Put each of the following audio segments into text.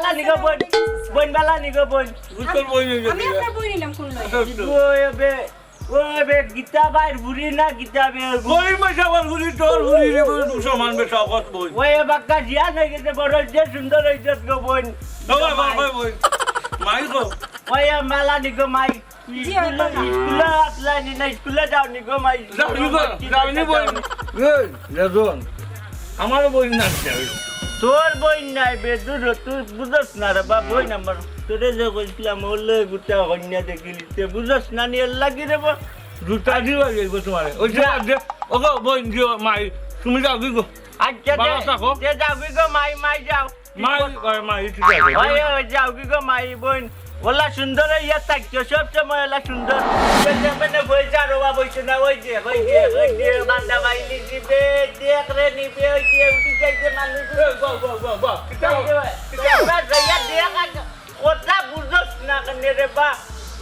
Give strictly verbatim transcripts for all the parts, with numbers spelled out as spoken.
মালা নিগো বইন, বইন মালা নিগো বইন। তোর বইন হইল আমি কিনা? আপনার বই নিলাম কোন লয়ে? আচ্ছা, আচ্ছা। ওই বে, ওই বে, গীতা ভাইর বুড়ি না গীতা বে? ওই মাসে আমার বুড়ি, তোর বুড়ি রে, বুড়ি সমান বে, সব বইন। ওই বাক্কা জিয়া নাই গেছে, বড় যে সুন্দর হইছে গো বইন। ও বাবা, ওই বইন। মাই গো। ওই মালা নিগো মাই। জি, স্কুলে, স্কুলে আসলানি না, স্কুলে যাওনি গো মাই। যাওনি গো, যাওনি বইন। এই, রেজন, আমারও বইন না, যাওনি। তোর বইন নাই, বেদুর, তুই বুঝস না রে বা, বইন আমার। তোরে যে কইছিলাম, ওলে গুটা হইনা দেখিলি, তে বুঝস না নি, এর লাগি রে বা। জুতা দিবা যাইব তোমারে। ওই যে যা। দে, ওগো বইন দিও, মাই, তুমি যাও কি গো? আচ্ছা, ভালো দে, থাকো। দে যাও কি গো, মাই, মাই যাও। মাই, মাই, মাই, ঠিক আছে। ওই, ওই, যাও কি গো, মাই বোন? ওলা সুন্দর হইয়া থাকছো, সব সময় ওলা সুন্দর। ওই যে মানে বই যা রোবা বইছে না, ওই যে, ওই যে, ওই যে, বান্দা বাইলি দিবে, দেখ রে নিবে, ওই যে, উঠি যাইছে মানুষ। এ, বাহ, বাহ, বাহ, বাহ। কিতা? ওই যে, ওই যে, ভাইয়া, দেখ আগে। কথা বুঝছ না কেনে রে বা?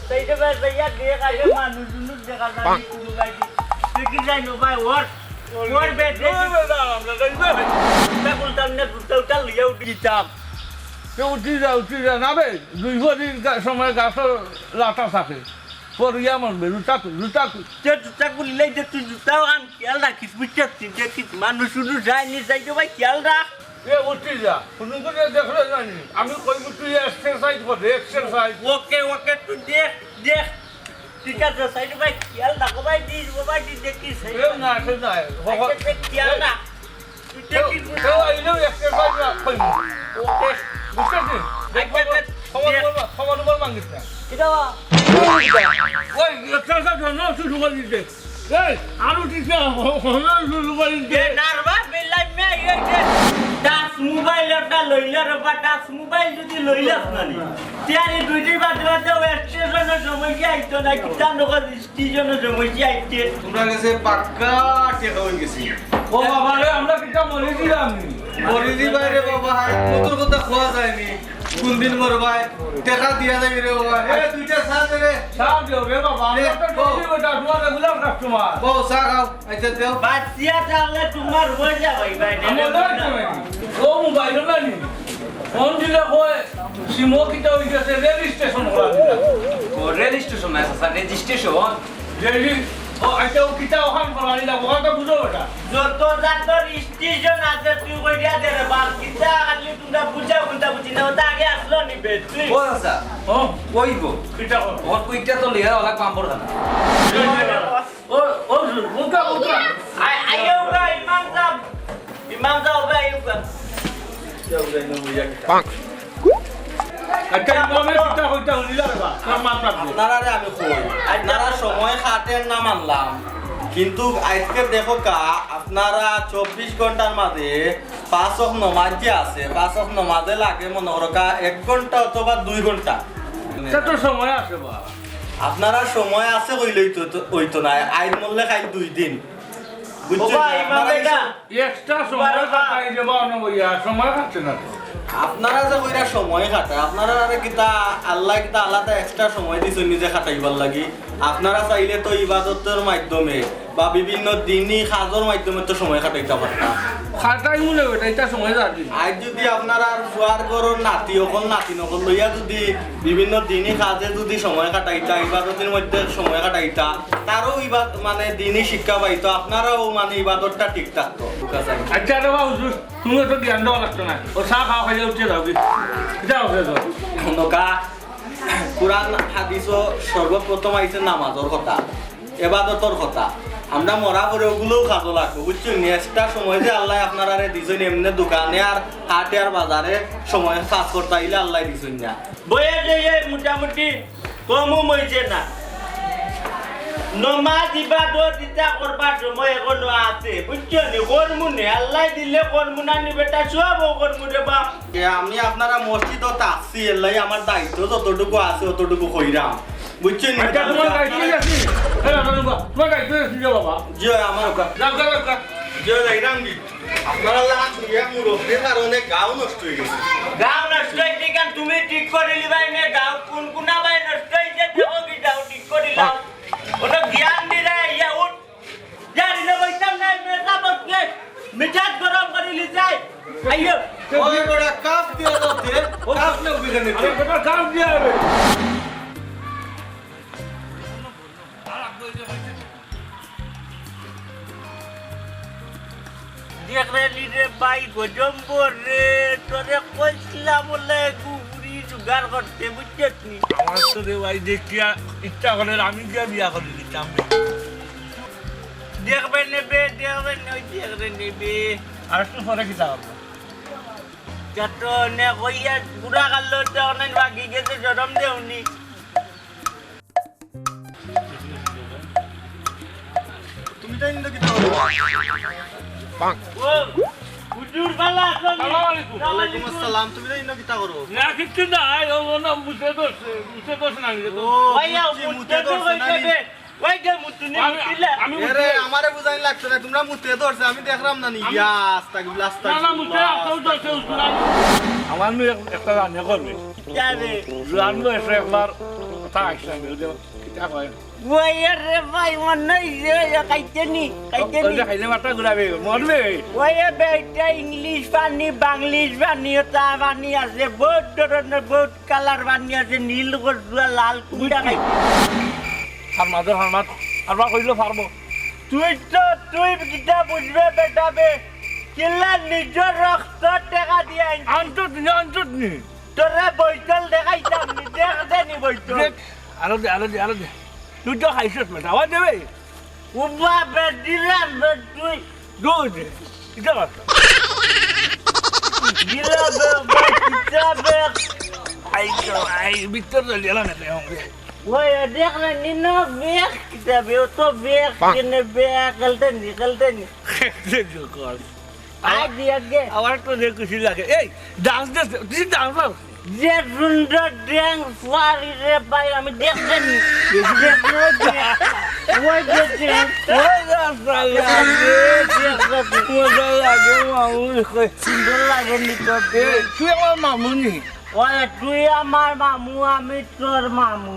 তাই রে বা, ভাইয়া, দেখ আগে মানুষ, মানুষ দেখা যায় নি কোনো গাড়ি। দেখি যাই নো ভাই, ওর, ওর বেদে। ওই বেটা, আমরা যাই না। তা বলতাম না, জুতা উতা লইয়া উঠি। কিতাব। তে উঠি যা, উঠি যা, না বে, দুই ভরি গা-, সময় গাছর লাটা থাকে। পড়িয়া মরবে, জুতা খুল, জুতা খুল। তে জুতা খুললেই যে তুই জুতাও আন, খেয়াল রাখিস, বুঝছস? তুই দেখিস, মানুষ উনুষ যায়নি, যাই তো ভাই, খেয়াল রাখ। এ উঠি যা, হুনুন করে দেখলে জানি। আমি কইব তুই এক্সারসাইজ কর, এক্সারসাইজ। ওকে, ওকে, তুই দেখ, দেখ। ঠিক আছে, সাইড ভাই, খেয়াল রাখো ভাই, দিস, ও ভাই, দিস, দেখিস। এ না, সে না। আচ্ছা, দেখ, খেয়াল রাখ। তুই দেখিস। এ, এ, এ, এ, এক্সারসাইজ না, কইব। ওকে। বুঝছস নি? আচ্ছা, খবর, আচ্ছা, খবর দেখ। বলবা, খবর বল মাঙ্গিস না। কিতা বা? ওই, এক্সারসাইজ না, শুরু করে দিতে। এই, আরো ঠিক না, হ-, হ-, হ-, হ-, হ-, এ, নার্ভাস মিলাই মে, এই যে টাচ মোবাইল একটা লইলে রে বা, টাচ মোবাইল যদি লইলাস না নি, তে আর এই দুইটি বাদে বাদে ওই স্টেশনের সময় কি আইতো না, কি তার লোকের স্টেশনের সময় কি আইতে? তোমরা গেছে পাক্কা টেকা হয়ে গেছি। ও বাবা রে, আমরা কিতা মরে দিলাম নি? মরে দিবাই রে বাবা, হায়, কত কথা খোয়া যায়নি। কোন দিন মরবাই? টেকা দিয়া যাই রে বাবা। এ, দুইটা চা দে রে। চা দিও রে বাবা, আমরা তো ডেইলি ওটা তোমার রেগুলার কাস্টমার। ও, চা খাও। আচ্ছা, দেও। বাচ্চা তাহলে তোমার হয়ে যাবে, ভাই। আমি ওটাই তো নাকি। ও মোবাইল না নি? ফোন দিলে কয়, সিমও কিতা হয়ে গেছে, রেল স্টেশন করা দিলা। ও, রেল স্টেশন না, স্যার, রেজিস্ট্রেশন। রেলি, ও, আচ্ছা, ও কিতা ওখান করা দিলা, ওখান তো বুঝো ওটা। যত জাতর স্টেশন আছে, তুই কইয়া দে রে, বাল, কিতা খালি তোমরা বুঝা, কোনটা বুঝি না, ওটা আগে আসলো নি বে, তুই। ও, আচ্ছা। ও। কই গো? কিতা কর? ওর কইটা তো লিয়া ওলা পাম্পর খানা। ও, ও, উঠা, উঠা। আই, আইও গা, ইমাম সাহেব। ইমাম সাহেব, আইও গা। আচ্ছা, ইমামে কিতা কইতা হুনিলা রে বা? তোর মাত রাখবো। আপনারারে আমি কই, আপনারা সময় কাটের না মানলাম, কিন্তু আজকে দেখো কা, আপনারা চব্বিশ ঘন্টার মাঝে পাঁচ ওয়াক্ত নমাজ যে আছে, পাঁচ ওয়াক্ত নমাজে লাগে মনে করো কা এক ঘন্টা অথবা দুই ঘন্টা। তা তো সময় আছে বা। আপনারা সময় আছে কইলেই তো, তো অইতো না। আইজ মরলে কাইল দুই দিন। বুঝছেন? ওবা, ইমাম আপনারা বেটা। এই সব এক্সট্রা সময় বারো বার। কাটাই দেবা, অন্য বইয়া সময় কাটছে না তো। আপনারা যে কইরা সময় কাটায়, আপনারা আরে কিতা আল্লাহ কিতা আলাদা এক্সট্রা সময় দিছইন নিজে কাটাইবার লাগি? আপনারা চাইলে তো ইবাদতের মাধ্যমে বা বিভিন্ন দিনই কাজের মাধ্যমে তো সময় কাটাইতা পারতা। কাটাই মনে হয়, এটা, এটা সময় যার দিন। আজ যদি আপনারা আর ফুয়ার ঘরর নাতি অকল, নাতিন অকল লইয়া যদি বিভিন্ন দিনই কাজে যদি সময় কাটাইতা, ইবাদতের মধ্যে সময় কাটাইতা, তারও ইবাদ-, মানে দিনই শিক্ষা পাইতো, আপনারাও মানে ইবাদতটা ঠিক থাকতো। আচ্ছা রে বা হুজুর, তুমি তো জ্ঞান দেওয়া লাগতো না, ও চা খাওয়া খাইয়া উঠে যাও কি? যাও, যাও, যাও। নকা, কোরআন হাদিসও সর্বপ্রথম আইছে নামাজর কথা, এবাদতর কথা। আমরা মরা পরে ওগুলোও খাওয়া লাগবো, বুঝছো নি? এক্সট্রা সময় যে আল্লাহ আপনারারে দিছইন, এমনে দোকানে আর হাটে আর বাজারে সময় পাস করতা অইলে আল্লাহ দিছইন না। বইয়া যে এই মোটামুটি কমও হইছে না। নমাজ ইবাদত ইতা করবার সময় এখনো আছে, বুঝছো নি? করমু নে, আল্লাহ দিলে করমু না নি বেটা, সবও করমু রে বাপ। এ, আমি আপনারা মসজিদত আছি, এর লাগি আমার দায়িত্ব যতটুকু আছে, অতটুকু কইরাম। বুঝছেন নি? আচ্ছা, তোমার দায়িত্ব আছে? এ, আমার বাবা, তোমার দায়িত্ব আছে রে বাবা। জি, হয়, আমার ওকা। যাও, যাও, যাও, যাও। জি, হয়, যাইরাম কি? আপনারা লাখ নিয়ে মুরব্বীর কারণে গাঁও নষ্ট হয়ে গেছে। গাঁও নষ্ট হইছে কেন? তুমি ঠিক করে লিবাই নে, গাঁও কোন কোনা বাই নষ্ট হইছে, দেখো কি গাঁও ঠিক করে লাও। ওটা জ্ঞান দিলে ইয়া উঠ। জানি না বলতাম না, মেয়েটা বলছে, মেজাজ গরম করে নিয়ে যায়। আইয়ো। ওই বেটা, কাপ দিয়ে দাও তে। কাজ না অইবে কেনে? আরে বেটা, কাজ দিয়া হবে। দেখরে নি রে ভাই, গজম্বর রে, তোরে কইছিলাম বলে গুবরি জোগাড় করতে, বুঝছস নি? আমার তো রে ভাই দেখিয়া ইচ্ছা করে আমি গিয়া বিয়া করি দিতাম। দেখবে নেবে, দেখবে নেবে, দেখবে নেবে। আর একটু পরে কিতা করবো? যত নে কইয়া বুড়া কালো তো অনেক বাকি গেছে, জরম দেউনি। তুমি তাই নিন্দা কিতা করো? ও, হুজুর ভালা আছেন? সালাম আলাইকুম। ওয়ালাইকুম আসসালাম। তুমি তাই নিন্দা কিতা করো? না, কিচ্ছু না, এই ও, ও না, মুতে ধরছে, মুতে ধরছে না, নিজে তো। ও, ভাইয়া, বুঝছি, মুতে মুতে ধরছে না, কইছে নি? বে, ওই যে মুতুনি আমি, মুতিলা। আমি এরে, মুতে আমারে বুঝাইন লাগতো না, তোমরা মুতে ধরছে, আমি দেখলাম না নি। আমি ইয়া, আস্তাগফিরুল্লাহ, না, না, মুতে আস্তাগফিরুল্লাহ। আস্তাও ধরছে, হুজুর, আমি আমার নু এক-, একটা রান্না করবে। যাবে। রান্না এসে একবার কথা আসলাম, বুঝলে? কিতা কয়? ওই রে ভাই, মনে হয় যে ওই খাইতে নি, খাইতে নি। ওই যে খাইলে মাথা ঘুরাবে, মরবে। ওই বেটা ইংলিশ পানি, বাংলিশ পানি, ওটা পানি আছে, বহুত ধরনের, বহুত কালার পানি আছে, নীল কচুয়া, লাল কুন্ডা খাইতে। ফার্মাদের ফার্মাত, আর বা কইলে পারবো। তুই তো, তুই কিতা বুঝবে বেটা বে? কিলা নিজর রক্ত টেকা দিয়া আনছিস। আনছত নি, আনছত নি। তোরে বৈতল দেখাইতাম নি, দেখ দে নি বৈতল। দেখ, আরো দে, আরো দে, আরো দে। তুই তো খাইছস বেটা, আবার দেবে? উবা বে, দিলাম বে তুই। দুধ, কিতা কথা? দিলা বে, বে, কিতা বে? আই তো, আই, ভিতর তো গেল না, বে, বে। ওই, দেখ রে, নিন বে, কিতা বে, ও তো বে, কেনে বে, খেলতে নি, খেলতে নি। দেখো কর। আয় দি আগে। আমার তো যে খুশি লাগে। এই, ডান্স দে, তুই ডান্স মার। যে সুন্দর ড্যান্স পারি রে ভাই, আমি দেখতে নি। ওই যে ড্যান্স। ওই যে শালা, মজা লাগে, মামু। সুন্দর লাগে নি তোর? এ, তুই আমার মামু নি? ওই, তুই আমার মামু, আমি তোর মামু।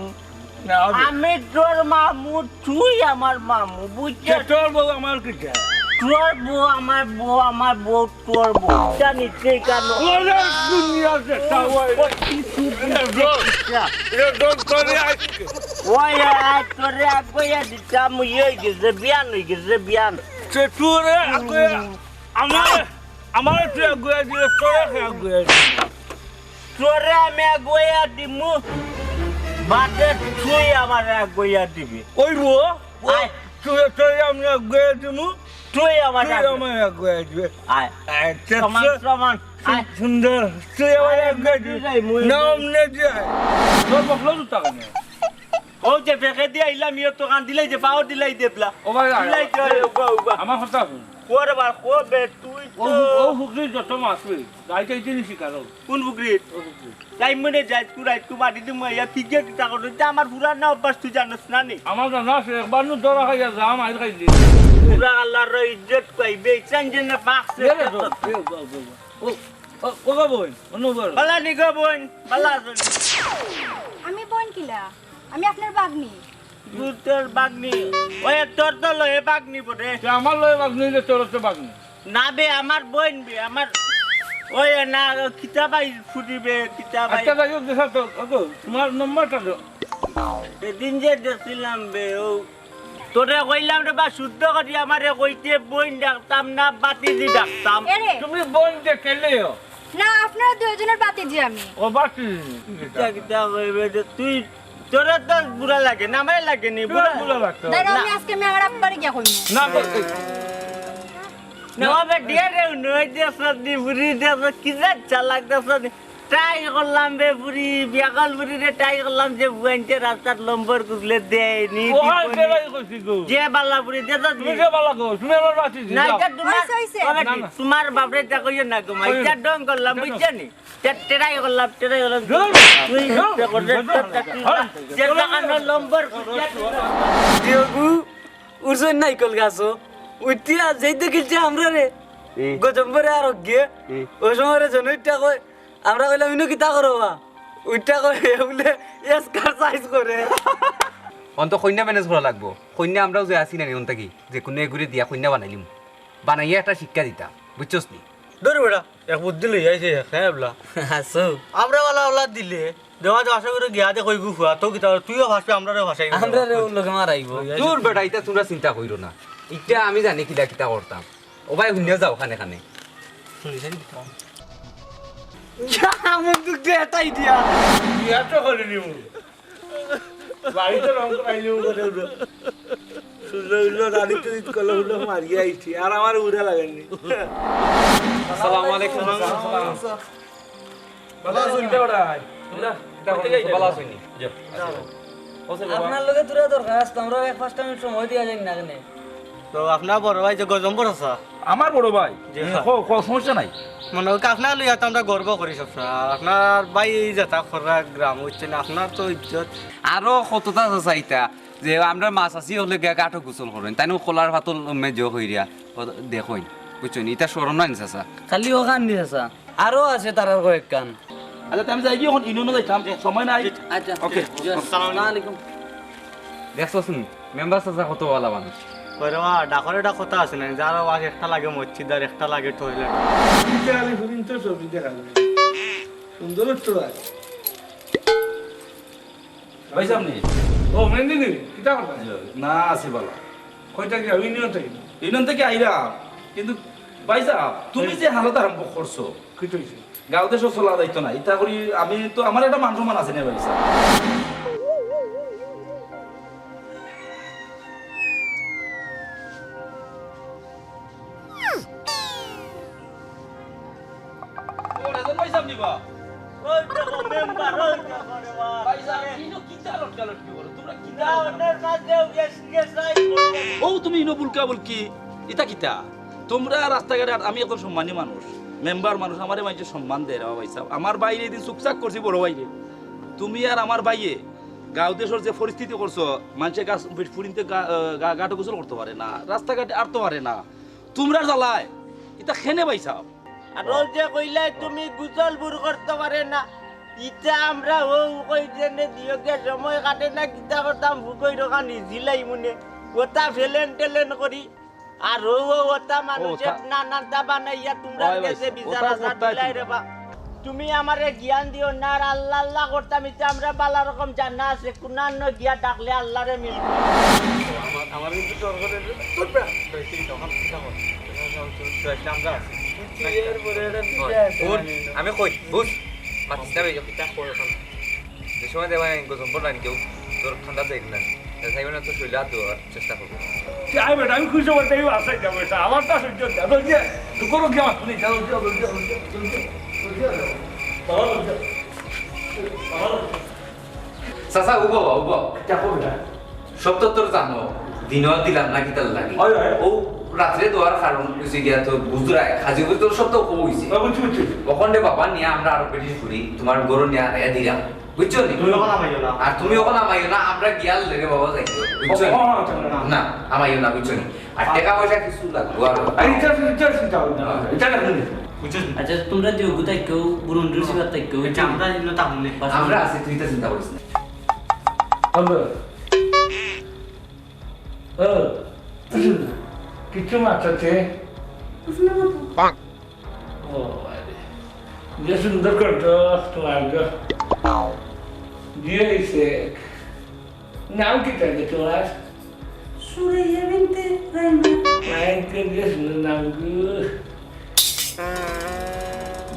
না, হবে। আমি তোর মামু, তুই আমার মামু, বুঝছস? কে তোর বউ আমার কিতা? তোর বউ আমার বউ, আমার বউ তোর বউ। জানিস সেই কারণে। ওরে দুনিয়া যে সাওয়াই। ও, তুই, তুই, তুই, এ, দোস্ত, এ, দোস্ত, তোরে আজকে। ওই, আয়, তোরে আগুয়া দিতাম, ইয়ে হয়ে গেছে, বিয়ান হয়ে গেছে, বিয়ান। সে তোরে আগুয়া, আমার, আমার তুই আগুয়া দিলে, তোরে আগুয়া দিলে। তোরে আমি আগুয়া দিমু, বাদে তুই আমার আগুয়া দিবি। ওই বউ, আয়। তুই, তোরে আমি আগুয়া দিমু, তুই আমার তুই আগুয়া। আমার আগুয়া দিবে। আয়। আয়, সমান, সমান। আয়। সুন্দর, তুই আমার আয়, আগুয়া দিবে। যাই, মুই না, যাই। অমনে যাই। তোর বকলো জুতা কেনে? ও যে ফেকে দিয়া আইলাম, ইয়ে তো কান দিলাই যে, পাও দিলাই দেবলা। ও ভাই, আয়। দিলাই যে, উবা, উবা। আমার কথা শুন। ওরে বার, কো বে, তুই ও তো হু-, ও হুকরি যত মাছ রে, যাই যাই জিনিস শিকার হোক। কোন হুকরি? ও হুকরি। যাই মনে যাই, তুই রাইত কু বাড়ি দিমু, ইয়া ফিজে কিতা করো? এটা আমার পুরানা অভ্যাস, তুই জানোস না নি? আমার জানা আছে, একবার নু ধরা খাইয়া যা, মাইর খাইলি। পুরা আল্লাহর ইজ্জত পাইবে, ইচ্ছান যে না পাকছে। এ রে তো, এ, ও, ও, ও, ও, ও, ও, বোন, অন্য বোন। বালা নি গো বোন, বালা আছো নি? আমি বোন কিলা? আমি আপনার বাগনি। তুই তোর বাগনি। ওই তোর তো লয়ে বাগনি বটে। তে আমার লয়ে বাগনি, যে তোর তো বাগনি। না বে, আমার বোন বে, আমার ওই না, কিতা ভাই ফুটিবে, কিতা ভাই। আচ্ছা, যাই হোক, দেখা তো, ওগো, তোমার নম্বরটা দাও। সেদিন যে দেখছিলাম বে, ও তোরে কইলাম রে বা, শুদ্ধ করি আমারে কইতে বোন ডাকতাম না, বাতিজি ডাকতাম। এরে। তুমি বোন যে কেলেও। না, আপনারা দুইজনের বাতিজি আমি। ও বাতিজি। কিতা কিতা কইবে যে তুই, তোরা তো বুড়া লাগে না, আমারে লাগে নি, তোরা বুড়া। বুড়া লাগতো। দাঁড়াও, না। আমি আজকে আমি আমার আব্বারে গিয়া কইমু। না, কই, কই। না, বাবা, ডিয়ারে উন্নয় দেশ দি, বুড়ি দেশ, কি যে চালাক দেশ দি। ট্রাই করলাম বে বুড়ি, বিয়াকল বুড়ি রে, ট্রাই করলাম যে বুয়াইনতে রাস্তার নম্বর খুঁজলে দেয়নি, ও, আর দিবনি। বেলাই কইছি গো। যে বালা বুড়ি, দে তো তুমি দি। যে বালা গো, তুমি আমার বাতিজি, না, যাও। এটা তোমার, হইছে, হইছে। ও বেটি, না, না। তোমার বাপরে এটা কইও না গো, মা, কইও এটা না। ঢং করলাম, কেন? বুঝছো নি? টে-, ট্রাই করলাম, ট্রাই করলাম। ধুর, তুই ধুর, ইচ্ছা করলে ধুর, তো ধুর, চাকরি ধুর, কর। ধুর, যে ধুর, টাকা ধুর, না নম্বর ধুর, খুঁজে ধুর, ধুর। কেউ উঠছইন নাইকল গাছো, উঠিয়া যেই দেখিছে আমরারে, এ। গজম্বরে আর অজ্ঞে, এ। ওই সময় রে জনইটা কয়, আমরা কইলাম, "ইনো কিতা করো বা?" উইটা কয়, "এ বুলে এক্সারসাইজ করে।" অন্ত কইন্যা ম্যানেজ করা লাগবো। কইন্যা আমরাও যে আছি না নি, অন্তা কি? যে কুনু এগুরে দিয়া কইন্যা বানাইলিমু। বানাইয়া একটা শিক্ষা দিতাম, বুঝছস নি? ধর বেটা, এক বুদ্ধি লই আইছে, হ্যাঁ, এবলা। আসো। আমরা বালা বালা দিলে, দেওয়া তো আশা করি গিয়া দে কইবো ফুয়া, তো কিতা, তুইও ফাঁসবে, আমরারেও ফাঁসাই দিবি। আমরারেও লগে মারাইবো। লই আইছে। দূর বেটা, ইতা তোমরা চিন্তা কইরো না। ইতা আমি জানি কিলা কিতা করতাম। ও ভাই, হুনিয়া যাও কানে কানে। লই আইছে কিতা? ইয়া, বন্দুক দে, এটাই দিয়া। ইয়া তো করিনি। বাড়িতে রং করাইলি ও করে উঠো। সুন্দর হইলো, রানী তো ঈদ করলো, হইলো মারিয়া আইছি। আর আমার উড়া লাগেনি। আসসালামু আলাইকুম। ভালো আছেন? ভালো আছেন? ভালো আছেন? আপনার লগে তোরা দরকার আছে, আমরা এক পাঁচটা মিনিট সময় দিয়া যাই না কেনে? তো আপনার বড় ভাই যে গজম্বর আছে? আমার বড় ভাই? জি, এ, হ্যাঁ। কও, কও, সমস্যা নাই। মানে, ওকে আপনার লইয়া তো আমরা গর্ব করি সবসময়। আর আপনার ভাই এই যেটা খররা গ্রাম, বুঝছেন, আপনার তো ইজ্জত। আরো কতটা আছে চাইতা যে আমরা মাছ আছি হলে গিয়া গাটো গোসল করেন, তাই না? কলার পাতল মেজো হইরিয়া, ও দেখইন, বুঝছেন, এটা শরম নাই চাচা। খালি ওখান দিয়ে চাচা, আরো আছে তারার কয়েকখান। আচ্ছা, তে আমি যাই কি, এখন ইউনিয়নে যাইতাম, সময় নাই। আচ্ছা, ওকে। জি, আসসালামু আলাইকুম। দেখছস নি, মেম্বার চাচা কত ভালা মানুষ। কই রে বা, ডাকর এটা কথা আছে না, যার আওয়াজ একটা লাগে মসজিদ আর একটা লাগে টয়লেট। ইটা আলি ফুরিন তো সবজি দেখা যায়। সুন্দর তো ভাই। ভাই সাহেব নি? ও, মেহেন্দি নি? কিতা কথা? না, আছি ভালা। কইটা কি ইউনিয়ন থেকে? ইউনিয়ন থেকে আইরা। কিন্তু ভাই সাহেব, তুমি যে হালত আরম্ভ করছো, কি হইছে? গাঁও দেশও চলা যাইতো না। ইতা করি আমি তো, আমার একটা মান সম্মান আছে না ভাই সাহেব। ও, রাজন ভাই সাহেব নিবা? ওই দেখো মেম্বার, ওই দেখো রে বা। ভাই সাহেব, ইনো কিতা লটকা লটকি করো? তোমরা কিতা না, ওনার মাঝেও গেছ, গেছ, আই করো। ও, তুমি ইনো বুলকা বুলকি, ইতা কিতা? তোমরা রাস্তাঘাটে আর আমি একজন সম্মানী মানুষ, মেম্বার মানুষ, আমারে মানষে সম্মান দেয় রে বা ভাই সাহেব। আমার ভাইরে এদিন চুকচাক করছি বড় ভাইরে। তুমি আর আমার ভাইয়ে গাঁও দেশর যে পরিস্থিতি করছো, মানষে গাছ ফুরিনতে গা-, আহ, গা-, গাটো গোসল করতে পারে না, রাস্তাঘাটে আটতে পারে না। তোমরার জ্বালায় ইতা কেনে ভাই সাহেব? আর ও যে কইলাই তুমি গোসল বুর করতে পারে না, ইতা আমরা ও কই জেনে দিও গে সময় কাটে না, কিতা করতাম ফুকই রোকা নিজিলাই মনে, ওটা ফেলেন টেলেন করি। আর ও, ও, ওটা মানুষের ও, তা- নানানটা বানাইয়া তোমরা ওই ভাই, গেছে বিচার ওটা আচার করতাই দিলাই রে তোমরা। বা। তুমি আমারে জ্ঞান দিও না, আর আল্লাহ আল্লাহ করতাম, ইতা আমরা বালা রকম জানা আছে, কুনান গিয়া ডাকলে আল্লাহরে মিলবো। আমার, আমার কিন্তু ডর করে রে। তোর প্রা-, তোর কি তখন কিতা কর? তোর, তোর, তোর একটা আমরা আছি। তুই এর পরে একটা পিঠে আছে, হুন, মানে, আমি কই, বুঝ, মাতিস না, ওই যে কিতা কর ওখানে। যে সময় দেখবা, আমি গজম পড়লাম কেউ, তোর ঠান্ডা যাই না। চাইবে না, তোর শরীরে হাত দেওয়ার চেষ্টা করবো। কি আয় বেটা, আমি খুশি হবো, তাই আশায় যাবো এটা। আমার তো সহ্য হচ্ছে না। বলছে, তুই করো কি আমার শুনি? যাও, যাও, যাও, যাও, যাও, যাও, যাও। বাবা, যাও। বাবা, যাও। চাচা, উবা, উবা। কিতা কও বেটা? সব তো তোর জানো, দিনও দিলাম না কিতার লাগি। হয়, হয়। ও রাত্রে দেওয়ার কারণ হইছে গিয়া তোর বুঝরায়, খাজি বুঝ তোর সব তো কম হইছে। হ্যাঁ, বুঝছি, বুঝছি। ওখানে বাবা নিয়া আমরা আরো বেশি ঘুরি, তোমার গরু নিয়া আনাইয়া দিলাম। বুঝছো নি? তুমি ওখানে আমাইও না। আর তুমি ওখানে আমাইও না, আমরা গিয়া লেগে বাবা যাই। বুঝছো নি? ও, ও, ও, না। না, আমাইও না, বুঝছো নি? আর টাকা পয়সা কিছু লাগবো আরো। আর ইটা, ইটা চিন্তা করো না। ইটা রাখুন। বুঝছো নি? আচ্ছা, তোমরা দিও গুতাই কেউ, বুরুন রুসি বাদ তাই কেউ, আচ্ছা, আমরা ইনো তা হুনলে। আমরা আছি, তুই ইটা চিন্তা করিস না। হ্যালো। ও, কিছু মাথাতে? ও, আরে। যে সুন্দর কণ্ঠ তোমার গো। দিয়ে দিছে। নাম কি তাহলে তোমার? সুরাইয়া বিনতে রাইমা। মায়ের যে সুন্দর নাম গো।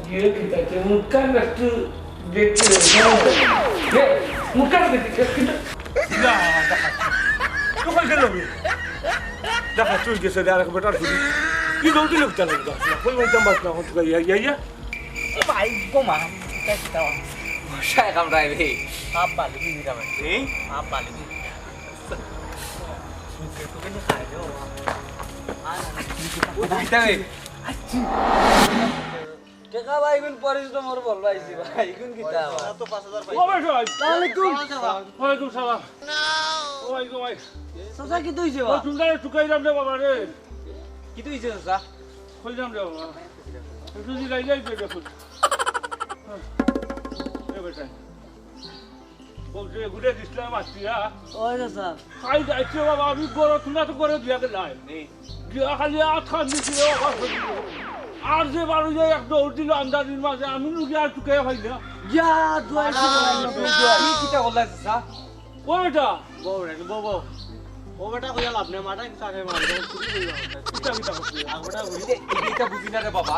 গিয়ে কি তাতে মুখখান একটু দেখতে হবে। এ, মুখখান দেখতে একটু। না, দেখা। তো কই গেল রে? দেখা, তুই গেছে রে, আরেক বেটার ঘুরি। কি দৌড় দিলে উঠতে লাগবে? কই বলতাম বাস না, হন তো ইয়া, ইয়া, ইয়া। ও ভাই, গো মা, কিতা, কিতা। মশায় কামড়ায় রে। সাপ বালি দিবি রে ভাই। এই? সাপ বালি দিবি। মুখে তো কেন খায় রে বাবা? আর ও ভাই, তাই। টেকা ভাই, ইগুন পরিশ্রমর ফল পাইছি ভাই, ইগুন কিতা আবার? ও ভাই, ভাই। আসসালামু আলাইকুম। ওয়ালাইকুম সালাম। ও ভাই, ও ভাই। চাচা, কিতা অইছে বা? ও, তুমি জানো, টুকাইলাম রে বাবা রে। কিতা অইছে চাচা? কইলাম রে বাবা। একটু জিরাই যাই তো দেখুন। এ বেটা। বলছে, এগুলো দিছিলাম আজকে, হ্যাঁ? ওই রে স্যার। খাই যাইছে বাবা, আমি গরম, তুই না তো গরম দিয়া গেলাই। গিয়া খালি আত খান দিছি রে বাবা। আর যে বারো যায় এক দৌড় দিল আন্দাজির মাঝে, আমি লুকি আর চুকে পাই না। ইয়া, জয় শ্রী রাম, জয়। কি কিতা করলা, চাচা? ও বেটা। বউ রে, বউ, বউ। ও বেটা কইয়া লাভ নাই, মাথা কি সারে মার, বউ চুরি কইয়া মাথা। কিতা, কিতা করছে? আর বেটা কই? এই যে, এই যে এটা বুঝি না রে বাবা।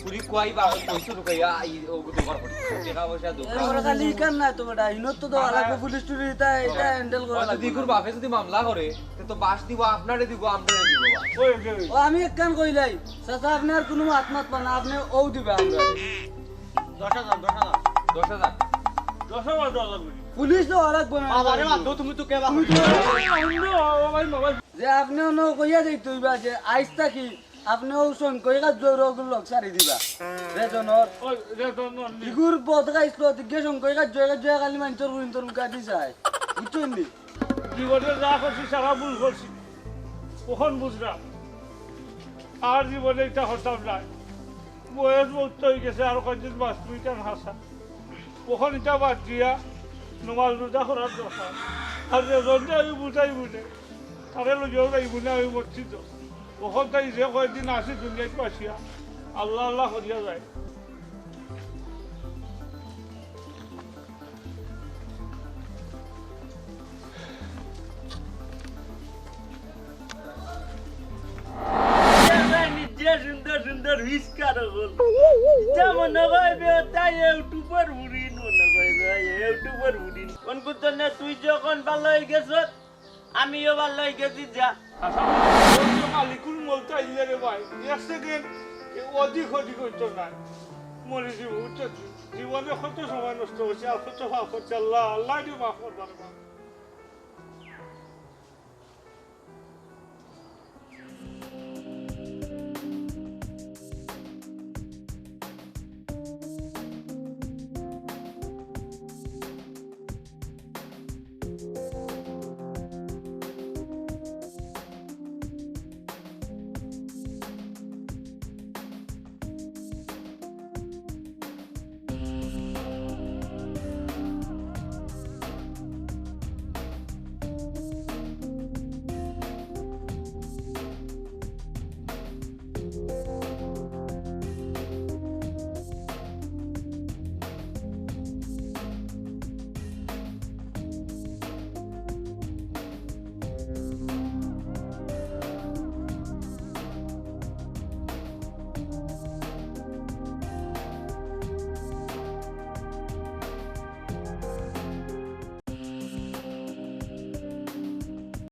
চুরি কই বা কইছো লুকাইয়া, এই ও দোকান করি। টাকা পয়সা দোকান। আমরা খালি ইকান না তো বেটা, ইনত তো দেওয়া লাগবো, পুলিশ টুলিশ এটা, এটা হ্যান্ডেল করা লাগবো। দিগুর বাপে যদি মামলা করে, তে তো বাস দিব, আপনারে দিব, আমরারে দিব। ওই, ওই, ওই। ও আমি একখান কইলাই, চাচা আপনি আর কোনো মাত মাত পান না, আপনি ও দিবা আমরা। দশ হাজার, দশ হাজার। দশ হাজার। দশ হাজার দেওয়া লাগবে। পুলিশ তো আর লাগবে না। বাবা রে বাবা, তুমি তো কে বাবা? তুমি তো অন্য, ও ভাই, বাবা। যে আপনি অন্য কইয়া যাইতে হইবা যে আইস থাকি আপনি ও শঙ্কর কাজ জোর ওগুলো লোক সারি দিবা। রেজনর। ওই, রেজনর নি। ইগুর বদ গাইছিল, দিকে শঙ্কর কাজ জয় কাজ জয় কালী মাঞ্চর গুরিন তোর মুখে দিছায়। বুঝছেন নি? জীবনে যা করছি, সারা ভুল করছি। কখন বুঝলাম? আর জীবনে এটা হতাম না। বয়স বহুত হয়ে গেছে, আর কয়দিন বাঁচবো, এটা হাসা। কখন এটা বাদ দিয়া নমাজ রোজা করার দরকার। আর রেজনরে আমি বুঝাই বুঝে, তারে লইয়াও যাইব না আমি মসজিদ। কখন তাই যে কয়দিন আসি দুনিয়াত বাসিয়া, আল্লাহ আল্লাহ করিয়া যায়। নিজে সুন্দর সুন্দর হুইস্কার হল। যা মনে কইবে, তাই ইউটিউবর বুড়িন মনে কইবে, ইউটিউবর বুড়িন। কোন কুতনে তুই যখন ভালো হয়ে গেছত, আমিও ভালো হয়ে গেছি যা। আচ্ছা, ওই যে মালিকুল মলতে আইলে রে ভাই, এক সেকেন্ড অধিক অধিক হইতো না। মরে জীব, বুঝছো? জীবনে কত সময় নষ্ট হয়েছে, আর কত পাপ হচ্ছে, আল্লাহ, আল্লাহ দিয়ে মাফ করবার।